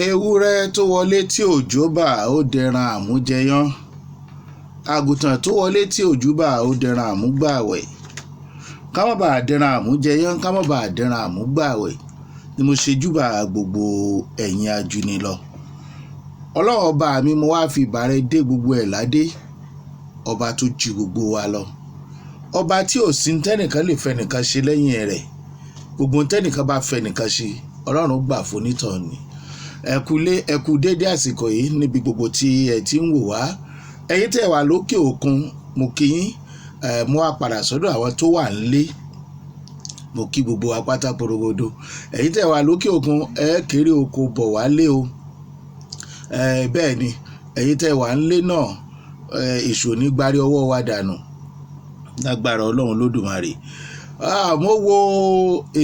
Ewúrẹ́ tó wọlé tí òjò bá, ó dẹran àmújẹyán. Àgùntàn tó wọlé tí òjò bá, ó dẹran àmúgbàwẹ̀. Ká má bàa dẹran àmújẹyán, ká má bàa dẹran àmúgbàwẹ̀ ni mo ṣe júbà gbogbo ẹ̀yin ajúnilọ. Ọlọ́run ọba mi, mo wá fi ìbà rẹ dé gbogbo ẹ̀ ládé. Ọba tó ju gbogbo wa lọ. Ọba tí ò sí tẹ́nìkan lè fẹ́ nìkan ṣe lẹ́yìn rẹ̀. Gbogbo tẹ́nìkan bá fẹ́ nìkan ṣe, Ọlọ́run gbà fún onítọ̀hún ni. Ẹ kú lé, ẹ kú dédé àsìkò yìí níbi gbogbo tí ẹ ti ń wò wá. Ẹ̀yin tí ẹ wà lókè òkun, mo kí yín. Mo wá padà sọ́dọ̀ àwọn tó wà nílé. Mo kí gbogbo wa pátá porogodo. Ẹ̀yin tí ẹ wà lókè òkun, ẹ kéré oko bọ̀ wálé o. Bẹ́ẹ̀ ni, ẹ̀yin tí ẹ wà nílé náà, èṣù ò ní gbárí ọwọ́ wa dànù. Lágbára Ọlọ́run Olódùmarè. Mo wo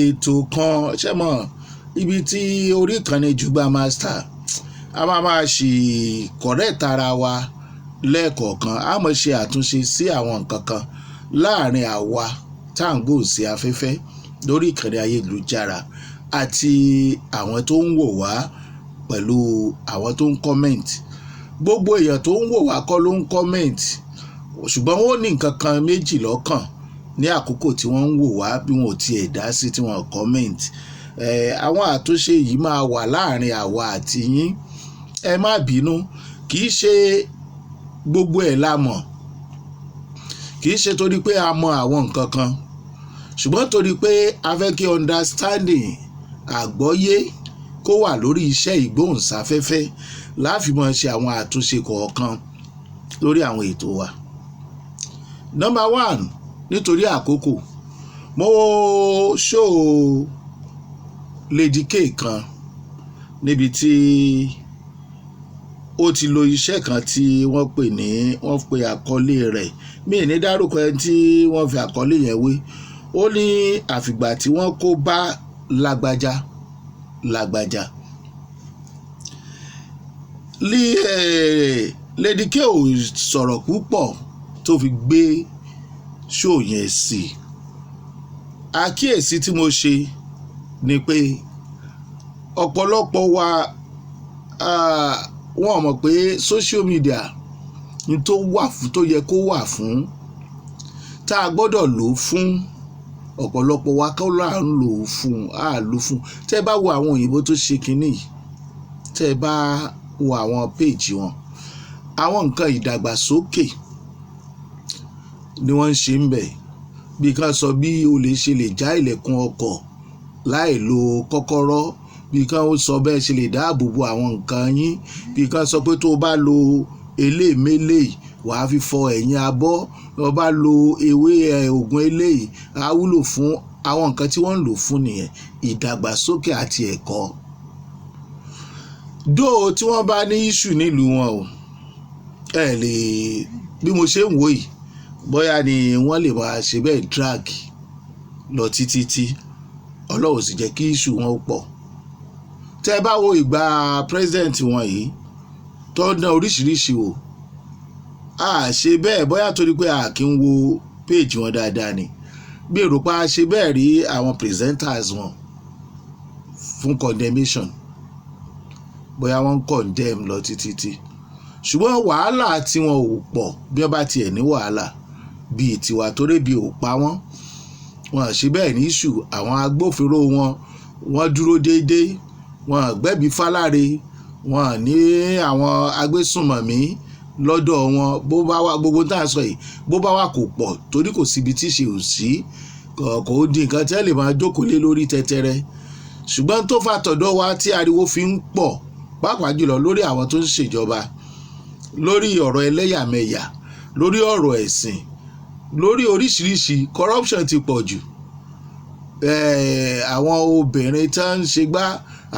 ètò kan, ṣé mọ̀, ibi tí orí ìkànnì Jùgbà Master, a máa máa ṣì correct ara wa lẹ́ẹ̀kọ̀ọ̀kan. A máa ṣe àtúnṣe sí àwọn nǹkan kan láàárín àwa tá ń gbóhùn sí afẹ́fẹ́ lórí ìkànnì ayélujára àti àwọn tó ń wò wá pẹ̀lú àwọn tó ń comment. Gbogbo èèyàn tó ń wò wá kọ́ ló ń comment, ṣùgbọ́n wọ́n ní nǹkan kan méjì lọ́kàn ní àkókò tí wọ́n ń wò wá bí wọn ò tiẹ̀ dá sí tí wọ́n comment. Àwọn àtúnṣe yìí máa wà láàárín àwa àti yín. Ẹ má bínú, kì í ṣe gbogbo ẹ̀ la mọ̀. Kì í ṣe torí pé a mọ àwọn nǹkan kan, ṣùgbọ́n torí pé a fẹ́ kí understanding, àgbọ́yé kó wà lórí iṣẹ́ ìgbóhùnsáfẹ́fẹ́ la fi máa ṣe àwọn àtúnṣe kọ̀ọ̀kan lórí àwọn ètò wa. Number one, nítorí àkókò, mo wo show Lady K kan níbi tí ó ti lo iṣẹ́ kan tí wọ́n pè ní, wọ́n pe àkọlé rẹ̀, mi ò ní dárúkọ ẹni tí wọ́n fi àkọlé yẹn wé. Ó ní àfìgbà tí wọ́n kó bá lágbájá lágbájá. Lady K ò sọ̀rọ̀ púpọ̀ tó fi gbé show yẹn sí. Àkíyèsí tí mo ṣe ni pé ọ̀pọ̀lọpọ̀ wa, wọ́n mọ̀ pé social media ní tó wà fún, tó yẹ kó wà fún, tá a gbọ́dọ̀ lò ó fún. Ọ̀pọ̀lọpọ̀ wa kọ́ là ń lò ó fún, a lò ó fún. Tẹ́ ẹ bá wo àwọn òyìnbó tó ṣe kínní yìí, tẹ́ ẹ bá wo àwọn page wọn, àwọn nǹkan ìdàgbàsókè ni wọ́n ń ṣe ń bẹ̀. Bí kan sọ bí olè ṣe lè já ilẹ̀kùn ọkọ̀ láì lo kọ́kọ́rọ́, bí kan ó sọ bẹ́ẹ̀ ṣe lè dáàbò bo àwọn nǹkan yín, bí kan sọ pé tó o bá lo eléèmélèé wà á fi fọ ẹ̀yìn abọ́, tó o bá lo ewé ògùn eléyìí á wúlò fún àwọn nǹkan tí wọ́n ń lò fún nìyẹn, ìdàgbàsókè àti ẹ̀kọ́. Dóò tí wọ́n bá ní issue nílùú wọn o, ẹ lè bí mo ṣe ń wò yìí, bóyá ni wọ́n lè máa ṣe bẹ́ẹ̀ drag lọ títí tí Ọlọ́run sì jẹ́ kí issue wọn ó pọ̀. Tẹ́ ẹ bá wo ìgbà president wọn yìí tó ń dán oríṣiríṣi wò, a ṣe bẹ́ẹ̀ bóyá torí pé a kì í wo page wọn dáadáa ni. Bí èrò pa ṣe bẹ́ẹ̀ rí àwọn presenters wọn fún condemnation, bóyá wọ́n ń condemn lọ títí tí, ṣùgbọ́n wàhálà tí wọn ò pọ̀ bí wọ́n bá tiẹ̀ ní wàhálà bíi tiwa, torí bí ò pa wọ́n, wọn ṣe bẹ́ẹ̀ ní issue. Àwọn agbófinró wọn, wọ́n dúró déédéé, wọn gbẹ́bí fáláre, wọn ní àwọn agbésùnmọ̀mí lọ́dọ̀ wọn. Bó bá wà, gbogbo tá a sọ yìí, bó bá wà, kò pọ̀ torí kò síbi tí ṣe ò sí, kò di nǹkan tí ẹ lè máa jókòó lé lórí tẹ́tẹ́rẹ́. Ṣùgbọ́n tó fà tọ̀dọ̀ wa tí ariwo fi ń pọ̀, pàápàá jùlọ lórí àwọn tó ń ṣèjọba, lórí ọ̀rọ̀ ẹlẹ́yàmẹ̀yà, lórí ọ̀rọ̀ ẹ̀sìn, lórí oríṣiríṣi corruption ti pọ̀ jù, àwọn obìnrin tó ń ṣe gbá,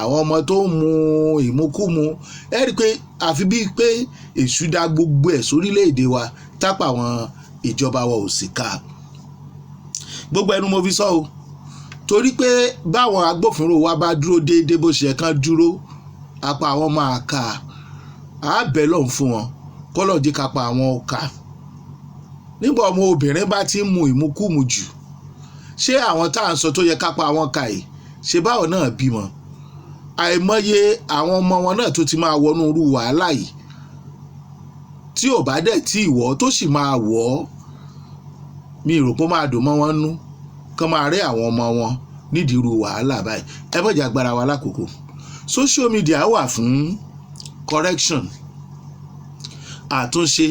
àwọn ọmọ tó ń mu ìmukúmu, ẹ rí i pé àfi bíi pé èṣù dá gbogbo ẹ̀ sórílẹ̀-èdè wa, tápà àwọn ìjọba wa ò sì ká. Gbogbo ẹnu mo fi sọ o, torí pé báwọn agbófinró wa bá dúró déédéé bó ṣe kán dúró, apá àwọn máa ká. Á bẹ̀ lọ́hùn fún wọn, kọ́lọ̀ jí kápá àwọn ọ̀ka. Nígbà ọmọ obìnrin bá ti ń mu ìmukúmu jù, ṣé àwọn tá à ń sọ tó yẹ kápá àwọn ká yìí, ṣé báwọn náà bímọ? Àìmọye àwọn ọmọ wọn náà tó ti máa wọnú irú wàhálà yìí, tí ò bá dẹ̀ tí ìwọ́ tó sì máa wọ̀ ọ́, mi rò pé ó máa dùn mọ́ wọn nú kán máa rí àwọn ọmọ wọn nídìí irú wàhálà báyìí. Ẹ má jẹ́ agbára wa lákòókò. Social media wà fún correction, àtúnṣe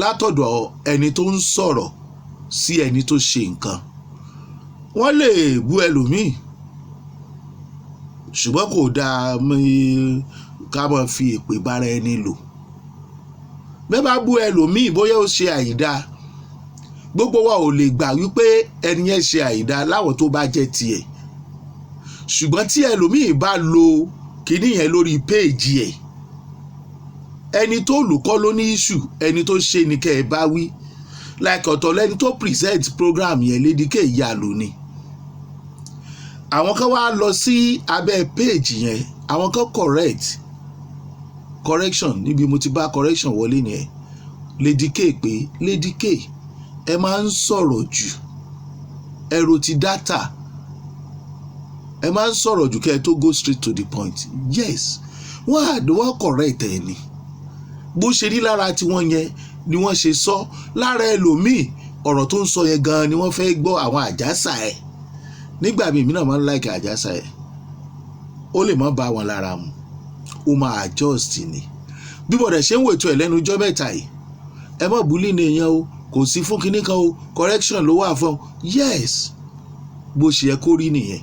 látọ̀dọ̀ ẹni tó ń sọ̀rọ̀ sí ẹni tó ṣe nǹkan. Wọ́n lè bú ẹlòmíì, ṣùgbọ́n kò dáa ká máa fi èpè bára ẹni lò. Bẹ́ẹ̀ bá bú ẹlòmíì, bóyá ó ṣe àìdáa, gbogbo wa ò lè gbà wípé ẹni yẹn ṣe àìdáa láwọn tó bá jẹ́ tiẹ̀. Ṣùgbọ́n tí ẹlòmíì bá lo kíní yẹn lórí péèjì ẹ̀, ẹni tó lù kọ́ ló ní issue, ẹni tó ṣe ni kẹ́ ẹ bá wí. Like ọ̀tọ̀ lẹni tó present program yẹn, Lady K ìyá lò ní. Àwọn kan wá lọ sí abẹ́ péèjì yẹn, àwọn kan correct, correction. Níbi mo ti bá correction wọlé nìyẹn. Lady K pé, "Lady K, ẹ máa ń sọ̀rọ̀ jù, ẹ ro ti data, ẹ máa ń sọ̀rọ̀ jù kẹ́ ẹ tó go straight to the point." Yes, wọ́n àdó wọ́n correct ẹ̀ ni. Bó ṣe rí lára tiwọn yẹn ni wọ́n ṣe sọ. Lára ẹlòmíì, ọ̀rọ̀ tó ń sọ yẹn gan-an ni wọ́n fẹ́ gbọ́. Àwọn àjàsà ẹ̀ nígbà míì, mí náà máa ń like àjàsà ẹ̀, ó lè má bá wọn lára mu, ó máa adjust ni. Bí bọ̀dẹ̀ ṣe ń wètò ẹ̀ lẹ́nu ijọ́ mẹ́ta yìí, ẹ má bully ní èèyàn o, kò sí fún kinní kan o, correction ló wà fún. Yes, bó ṣe yẹ kó rí nìyẹn.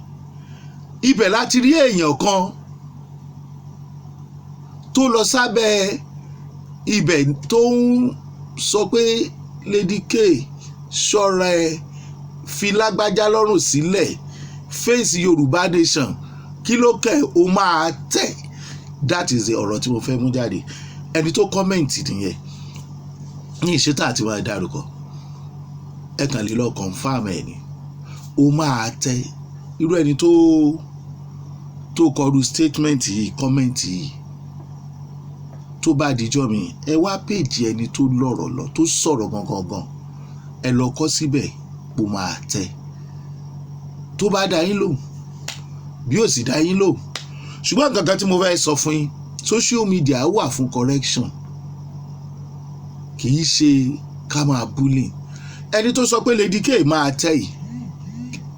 Ibẹ̀ láti rí èèyàn kan tó lọ sábẹ́ ibẹ̀ tó ń sọ pé, "Lady K, ṣọ́ra ẹ, fi lágbájá lọ́rùn sílẹ̀, face Yorùbá Nation, kí ló kẹ́ o máa tẹ̀?" That is the ọ̀rọ̀ tí mo fẹ́ mú jáde. Ẹni tó comment nìyẹn ní ìṣètò àti máa dárúkọ. Ẹ kàn lè lọ confirm ẹ ní o máa tẹ. Irú ẹni tó kọlu statement yìí, comment yìí, tó bá dijọ́ mi, ẹ wá péjì ẹni tó lọ́rọ̀ lọ, tó sọ̀rọ̀ gangan gan, ẹ lọ kọ síbẹ̀ kó máa tẹ. Tó bá dá yín lóhùn, bí ó sì dá yín lóhùn. Ṣùgbọ́n nǹkan kan tí mo fẹ́ sọ fún yín, social media wà fún correction, kì í ṣe ká máa bullying. Ẹni tó sọ pé Lady K máa tẹ̀ yìí,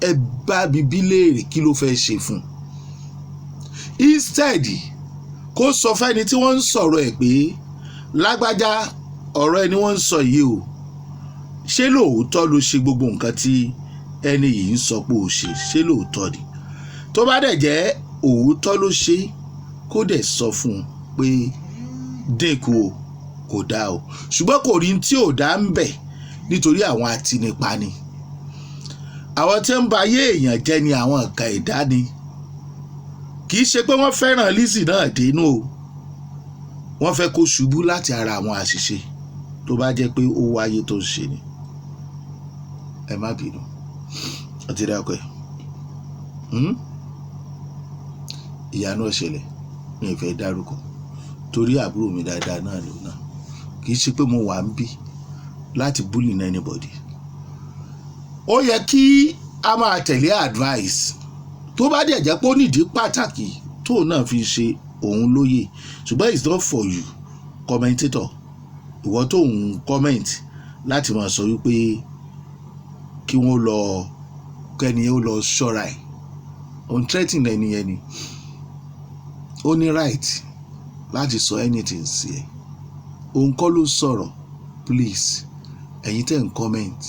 ẹ bá bíbí léèrè kí ló fẹ́ ṣe fún un. Instead kó sọ fẹ́ni tí wọ́n ń sọ̀rọ̀ ẹ̀ pé, "Lágbájá, ọ̀rọ̀ ẹni wọ́n ń sọ yìí o, ṣé lóòótọ́ ló ṣe gbogbo nǹkan tí ẹni yìí ń sọ pé ó ṣe? Ṣé lóòótọ́ ni?" Tó bá dẹ̀ jẹ́ òótọ́ ló ṣe, kó dẹ̀ sọ fún un pé dínkù o, kò dáa o. Ṣùgbọ́n kò rí tí ò dá ń bẹ̀, nítorí àwọn atinipa ni, àwọn tí ń ba ayé èèyàn jẹ́ ni, àwọn ìka ẹ̀dá ni. Kì í ṣe pé wọ́n fẹ́ràn Lizzy náà dénú o, wọ́n fẹ́ kó ṣubú láti ara àwọn àṣìṣe tó bá jẹ́ pé ó wáyé tó ń ṣe ni. Ẹ má bínú, ó ti dákọ̀ ẹ̀. Ìyanu ọ̀ṣẹlẹ̀, mi ò fẹ́ dárúkọ torí àbúrò mi dáadáa náà lòun náà. Kì í ṣe pé mo wà ń bí láti bully anybody. Ó yẹ kí a máa tẹ̀lé advice. Tó bá dẹ̀ jẹ́ pé ó nídìí pàtàkì tóun náà fi ṣe òun lóye, ṣùgbọ́n it's not for you, commentator, ìwọ tó ń comment, láti máa sọ wípé kí wọ́n lọ kẹ́ni ó lọ ṣọ́ra ẹ̀. Òun threatening ẹni yẹn ni. Ó ní right láti sọ anything sí ẹ, òun kọ́ ló sọ̀rọ̀. Please, ẹ̀yin tẹ́ ń comment,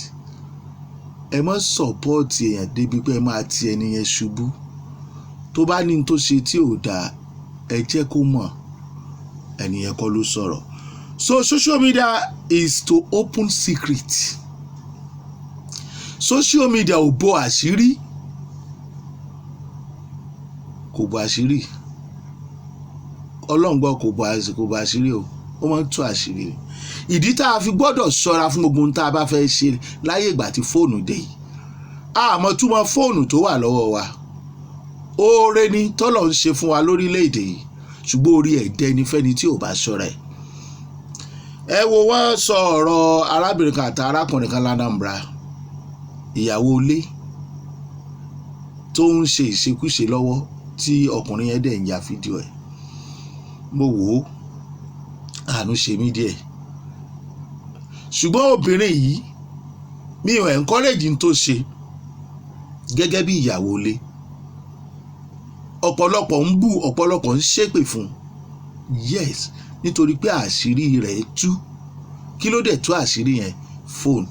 ẹ má support èèyàn débi pé ẹ máa ti ẹni yẹn ṣubú. Tó bá ní tó ṣe tí ò dáa, ẹ jẹ́ kó mọ̀. Ẹni yẹn kọ́ ló sọ̀rọ̀. So social media is to open secret. Social media ò bo àṣírí, kò bo àṣírí. Ọlọ́run gbọ́, kò bo àṣírí o, ó máa ń tú àṣírí. Ìdí tá a fi gbọ́dọ̀ ṣọ́ra fún gbogbo ohun tá a bá fẹ́ ṣe láyé ìgbà tí fóònù dé yìí, àmọ́ túmọ̀ fóònù tó wà lọ́wọ́ wa, oore ni tọ́lọ̀ ń ṣe fún wa lórílẹ̀‐èdè yìí, ṣùgbọ́n orí ẹ̀ dẹni fẹ́ni tí ò bá ṣọ́ra ẹ̀. Ẹ wo, wọ́n sọ ọ̀rọ̀ arábìnrin kan àti arákùnrin kan l'Anambra, ìyàwó ilé tó ń ṣe ìṣekúṣe lọ́wọ́. Tí ọkùnrin yẹn dẹ̀ ń ya fídíò ẹ̀, mo wò ó, àánú ṣe mí díẹ̀. Ṣùgbọ́n obìnrin yìí, mi ò encourage n tó ṣe gẹ́gẹ́ bí ìyàwó ilé. Ọ̀pọ̀lọpọ̀ ń bú, ọ̀pọ̀lọpọ̀ ń ṣépè fún. Yes, nítorí pé àṣírí rẹ̀ tú. Kí ló dẹ̀ tú àṣírí yẹn? Phone,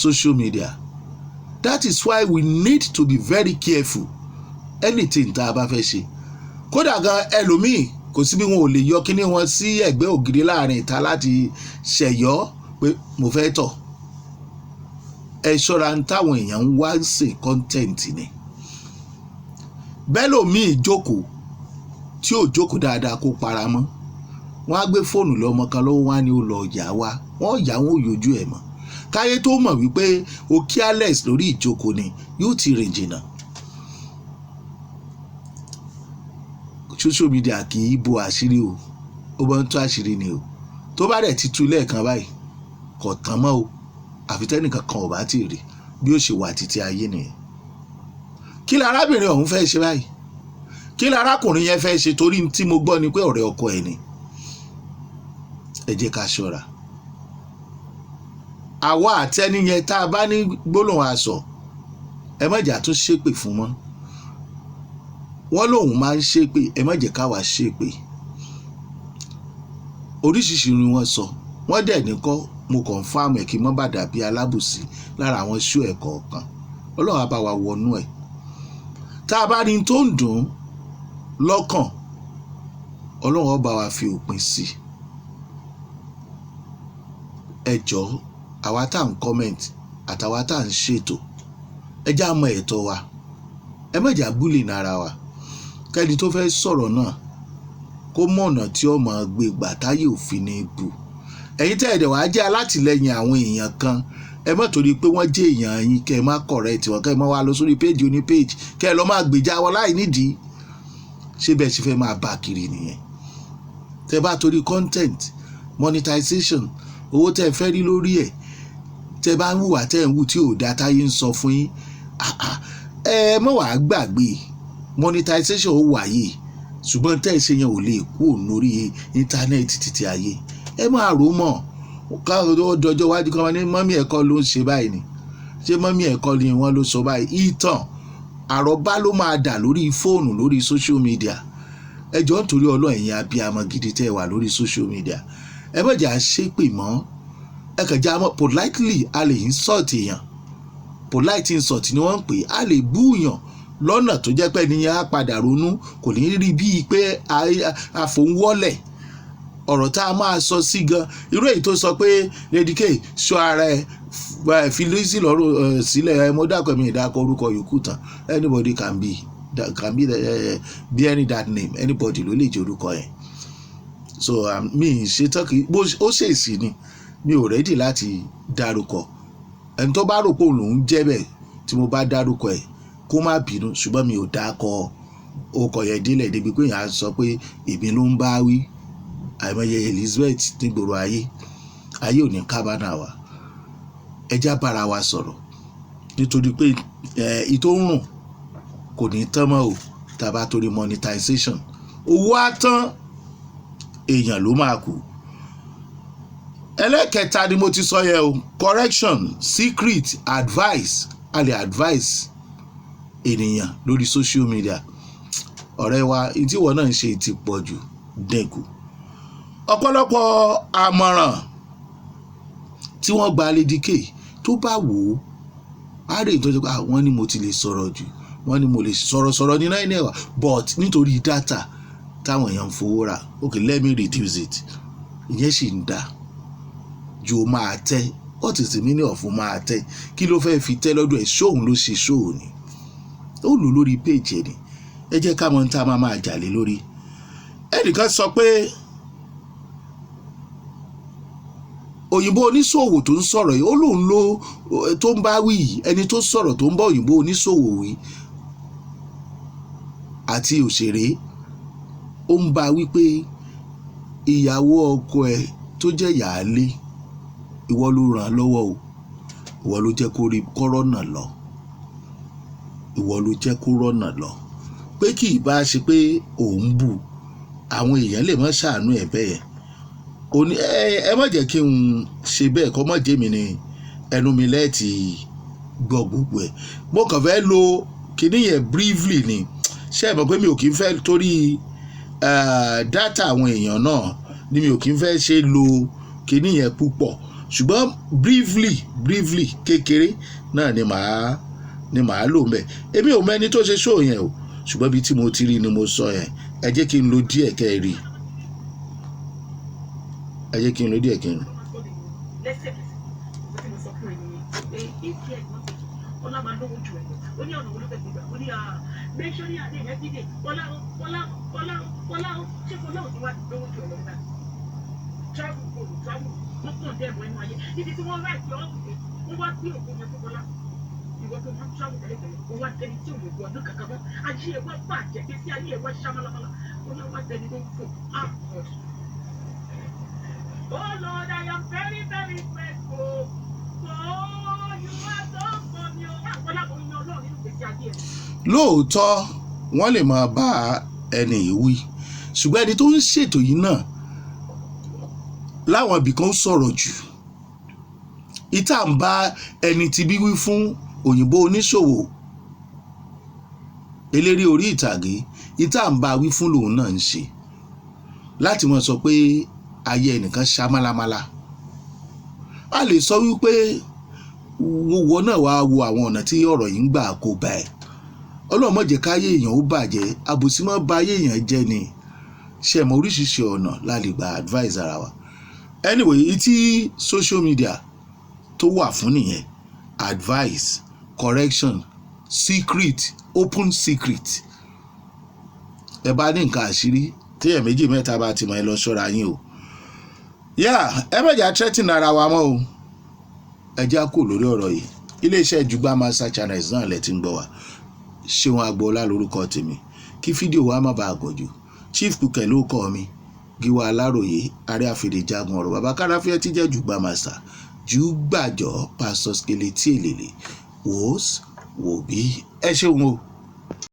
social media. That is why we need to be very careful anything tá a bá fẹ́ ṣe. Kódà gan, ẹlòmíì, kò sí bí wọn ò lè yọ kíní wọn sí ẹ̀gbẹ́ ògiri láàrin ìta láti ṣẹ̀yọ́ pé mo fẹ́ tọ̀. Ẹ ṣọ́ra ń táwọn èèyàn ń wá sí, content ni. Bẹ́ẹ̀ lòmíì jókòó tí ò jókòó dáadáa kó para mọ́, wọ́n á gbé fóònù lọ́mọ kan lọ́wọ́, wá ní ó lọ yà wá, wọ́n yà, wọ́n ò yọjú ẹ̀ mọ́. Káyé tó mọ̀ wípé o careless lórí ìjókòó ni, yóò ti rìn jìnnà. Social media kì í bo àṣírí o, ó bá ń tú àṣírí ni o. Tó bá dẹ̀ ti tú lẹ́ẹ̀kan báyìí, kò tán mọ́ o, àfi tẹ́nìkan kan ò bá tì rí. Bí ó ṣe wà títí ayé nìyẹn. Kí la arábìnrin ọ̀hún fẹ́ ṣe báyìí? Kí la arákùnrin yẹn fẹ́ ṣe? Torí tí mo gbọ́ ni pé ọ̀rẹ́ ọkọ ẹ̀ ni. Ẹ jẹ́ ká ṣọ́ra. Àwa àtẹni yẹn, tá a bá ní gbólóhùn aṣọ, ẹ má jà tún ṣépè fún mọ́. Wọ́n lòun máa ń ṣépè, ẹ má jẹ́ káwa ṣépè. Oríṣiríṣi ni wọ́n sọ, wọ́n dẹ̀ ní kọ́. Mo confirm ẹ̀ kí n má bàa dàbí alábùsí lára àwọn ṣó ẹ̀ kọ̀ọ̀kan. Ọlọ́run á bá wa wọnú ẹ̀. Tá a bá ní tó ń dùn ún lọ́kàn, Ọlọ́run ó bá wa fi òpin sí i. Ẹ jọ̀ọ́, àwa tá à ń comment àtàwa tá à ń ṣètò, ẹ já mọ ẹ̀tọ́ wa. Ẹ má jà bully ara wa. Kẹ́ni tó fẹ́ sọ̀rọ̀ náà kó mọ̀nà tí ó máa gbé gbà táyé òfin ní bù. Ẹ̀yin tẹ́ ẹ̀ dẹ̀ wá jẹ́ alátìlẹyìn àwọn èèyàn kan, ẹ má torí pé wọ́n jẹ́ èèyàn yín kẹ́ ẹ má correct wọn, kẹ́ ẹ má wá lọ sórí page oní page, kẹ́ ẹ lọ máa gbèjà wọn láì nídìí. Ṣé bẹ́ẹ̀ ṣe fẹ́ máa bá kiri nìyẹn? Tẹ́ bá torí content monetization, owó tẹ́ ẹ fẹ́ rí lórí ẹ̀, tẹ́ bá ń hùwà tẹ́ ẹ̀ ń hù tí ò dá táyé ń sọ fún yín, ẹ mọ̀ wá gbàgbé monetization ó wáyé, ṣùgbọ́n tẹ́ ẹ ṣe yẹn ò lè kú lórí íńtánẹ́ẹ̀tì títí ayé. Ẹ máa rò ó mọ̀ káwọn tó dọjọ́ iwájú kan ní mummy ẹ̀kọ́ ló ń ṣe báyìí ni. Ṣé mummy ẹ̀kọ́ ni wọ́n ló sọ báyìí? Ìtàn àròbá ló máa dà lórí fóònù, lórí social media. Ẹ jọ̀ọ́, nítorí Ọlọ́run, ẹ̀yin abiyamọ gidi tẹ́ ẹ wà lórí social media, ẹ má jà ṣépè mọ́. Ẹ kàn já mọ́ politely. A lè insult èèyàn, polite insult ni wọ́n ń pè é. A lè búyàn lọ́nà tó jẹ́ pé ẹnìyẹn á padà ronú, kò ní rí bíi pé àfòǹwọ́lẹ̀ ọ̀rọ̀ tá a máa sọ sí gan. Irú èyí tó sọ pé Lady K, ṣọ́ ara ẹ, fi Lizzy lọ́rùn sílẹ̀ ẹ, mo dákọ̀ mi ìdákọ̀ orúkọ yòókù tán. Anybody can be bearing that name, anybody ló lè jẹ́ orúkọ yẹn. So mi ì ṣe tán kì í bó ó ṣèṣì ni, mi ò ready láti dárúkọ. Ẹni tó bá rò pé òun lòún jẹ́ bẹ́ẹ̀ tí mo bá dárúkọ ẹ̀, kó má bínú, ṣùgbọ́n mi ò dákọ orúkọ yẹn délẹ̀ débi pé èèyàn á sọ pé èmi ló ń bá wí. Àìmọye Elizabeth nígboro ayé, ayé ò ní kábánà wa. Ẹ já bára wa sọ̀rọ̀, nítorí pé ìtò ń rùn kò ní tán mọ́ o. Tá a bá torí monetization, owó á tán, èèyàn ló máa kú. Ẹlẹ́kẹta ni mo ti sọ yẹn o, correction, secret, advice. A lè advice ènìyàn lórí social media: ọ̀rẹ́ wa, tí ìwọ náà ń ṣe ti pọ̀ jù, dínkù. Ọ̀pọ̀lọpọ̀ àmọ̀ràn tí wọ́n gba Lady K, tó bá wò ó, á rí ìtọ́jú pé wọ́n ní mo ti lè sọ̀rọ̀ jù, wọ́n ní mo lè sọ̀rọ̀ sọ̀rọ̀ ní náírà náírà, but nítorí data táwọn èèyàn ń fowó rà, okay, let me reduce it. Ìyẹn sì ń dà ju o máa tẹ́. What is the meaning of o máa tẹ́? Kí ló fẹ́ fi tẹ́ lọ́dọ̀ ẹ̀? Ṣóun ló ṣe ṣóun ni ó lò lórí page ẹ̀ ni. Ẹ jẹ́ ká mọ ohun tá a máa máa jà lé lórí. Ẹnìkan sọ pé òyìnbó oníṣòwò tó ń sọ̀rọ̀ yìí, ó lóun ló tó ń bá wí yìí. Ẹni tó sọ̀rọ̀ tó ń bá òyìnbó oníṣòwò wí àti òṣèré, ó ń bá wí pé ìyàwó ọkọ ẹ̀ tó jẹ́ ìyáálé, ìwọ ló ràn án lọ́wọ́ o, ìwọ ló jẹ́ kó rí kọ́rọ́nà lọ, ìwọ ló jẹ́ kó rọ́nà lọ. Pé kì í bá ṣe pé òun bù, àwọn èèyàn lè má ṣàánú ẹ̀ bẹ́ẹ̀ yẹn. Ó ní ẹ má jẹ́ kí n ṣe bẹ́ẹ̀ kọ́ mọ́ jẹ́ mi ní ẹnu mi lẹ́ẹ̀tì gbọ́ gbogbo ẹ̀. Mo kàn fẹ́ lo kinní yẹn briefly ni. Ṣé ẹ mọ̀ pé mi ò kí ń fẹ́ torí data àwọn èèyàn náà ni mi ò kí ń fẹ́ ṣe lo kinní yẹn púpọ̀, ṣùgbọ́n briefly kékeré náà ni màá lò mẹ́. Èmi ò mẹ́ni tó ṣe show yẹn o, ṣùgbọ́n ibi tí mo ti rí ni mo sọ yẹn. Ẹ jẹ́ kí n lo díẹ̀ kẹ́ ẹ rí. Ẹ jẹ́ kí n lo díẹ̀ kí n rí. Lẹ́sẹ̀kẹsẹ̀ tí mo sọ fún ẹ nìyẹn pé if care is not taken, Ọlá máa lówó ju ẹ lọ. Ó ní ọ̀nà wo ló fẹ́ gbégbá? Ó ní mentioning her name every day. Ọlá o, Ọlá o, Ọlá o, Ọlá o. Ṣé Ọlá ò ti wá lówó ju ẹ lọ nígbà travel kò lè travel? Wọ́n kàn dé ẹ̀mọ́ inú ayé níbi tí wọ́n ráìtì ọ́ọ̀fù, wọ́n wá gbé òkú yẹn fún Ọlá. Ìwọ tó máa ń travel tẹ́lẹ̀tẹ́lẹ̀, ó wá dẹni tí ò lè wọ ọdún kankan mọ́. Ayé ẹ̀ wá bàjẹ́ pé sí ayé ẹ̀ wá ṣá málámálá. Ó ní wá dẹni tó ń fò. Ah, God. Oh Lord, I am very, very grateful for all you have done for me. Ọlá, mo yan Ọlọ́run nínú ìgbésí ayé ẹ̀. Lóòótọ́, wọ́n lè máa bá ẹni yìí wí, ṣùgbọ́n ẹni tó ń ṣètò yìí náà láwọn ibì kan sọ̀rọ̀ jù. Ìta ń bá ẹni tí bí wí fún òyìnbó oníṣòwò eléré orí ìtàgé, ìta ń bá wí fún lòun náà ń ṣe láti mọ̀ sọ pé ayé ẹnìkan ṣá málámálá. A lè sọ wípé wọ́wọ́ náà wàá wo àwọn ọ̀nà tí ọ̀rọ̀ yìí ń gbà kó bá ẹ̀. Ọlọ́run má jẹ́ káyé èèyàn ó bàjẹ́. Àbòsí má ba ayé èèyàn jẹ́ ni. Ṣe mọ oríṣiríṣi ọ̀nà la lè gba advice ara wa. Anyway, tí social media tó wà fún nìyẹn: advice, correction, secret, open secret. Ẹ bá ní nǹkan àṣírí téèyàn méjì mẹ́ta bá ti mọ̀, ẹ lọ ṣọ́ra yín o. Yá, ẹ má jà threaten ara wa mọ́ o. Ẹ já kò lórí ọ̀rọ̀ yìí. Iléeṣẹ́ Jùgbà Master Channels náà lẹ ti ń gbọ́ wa. Ṣéun Agboola lórúkọ tèmi. Kí fídíò wa má bàa gùn jù, Chief Kúkẹ́ ló kọ́ mi, Gíwá Aláròye, Ààrẹ àfìdíjagun ọ̀rọ̀, bàbá káráfíà tí jẹ́ Jùgbà Master jù gbàjọ́, Pastor Skeleti Èlèlè wòós wòbí. Ẹ ṣeun o.